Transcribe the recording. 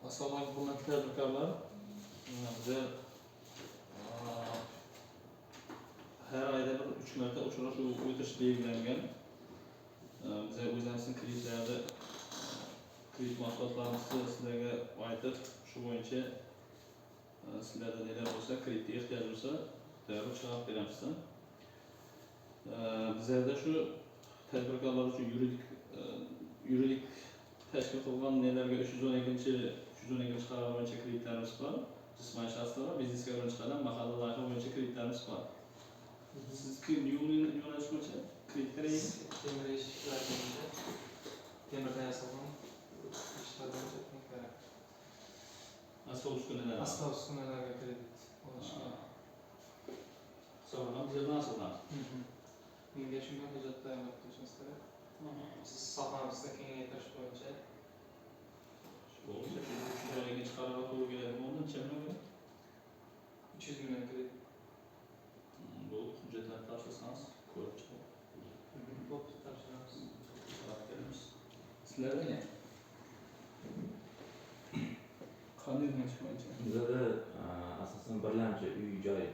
Assalomu alaykum, hurmatli tadbirkorlar. Biza har oyda bir 3 marta uchrashuv o'tish belgilangan. Biza o'zimizning kreditlarni, kredit mahsulotlarimizni sizlarga aytib, shu bo'yicha sizlarda nelar bo'lsa, kreditga ehtiyoj bo'lsa, darrov chiqarib beramiz. Bizlarda shu tadbirkorlar uchun yuridik tashkil qilgan nelarga 312 qaror bo'yicha kreditlarimiz bor. Jismoniy shaxslar va biznesga birinchi qadam, mahalla loyiha bo'yicha kreditlarimiz bor. Sizniki yo'nalish bo'yicha kredit kerak? Temir eshiklar bo'yicha, temirdan yasalgan eshiklar bo'yicha kerak. Asbob uskunalar. Asbob uskunalarga kredit olishga. Hisoblanib, bizlardan asoslanadi. Menga shunga hujjat tayyorlab qo'yishingiz kerak. Siz sohamizni kengaytirish bo'yicha. Bo'ldi, 312 qarorga to'g'ri keladi. Necha million? 300 million kredit. Bu hujjatlarni topshirsangiz, ko'rib chiqib Bo'pti, topshiramiz. Chiqarib beramiz. Sizlarda ne? Qanday yo'nalish bo'yicha? Bizada asosan birlamchi uy joy.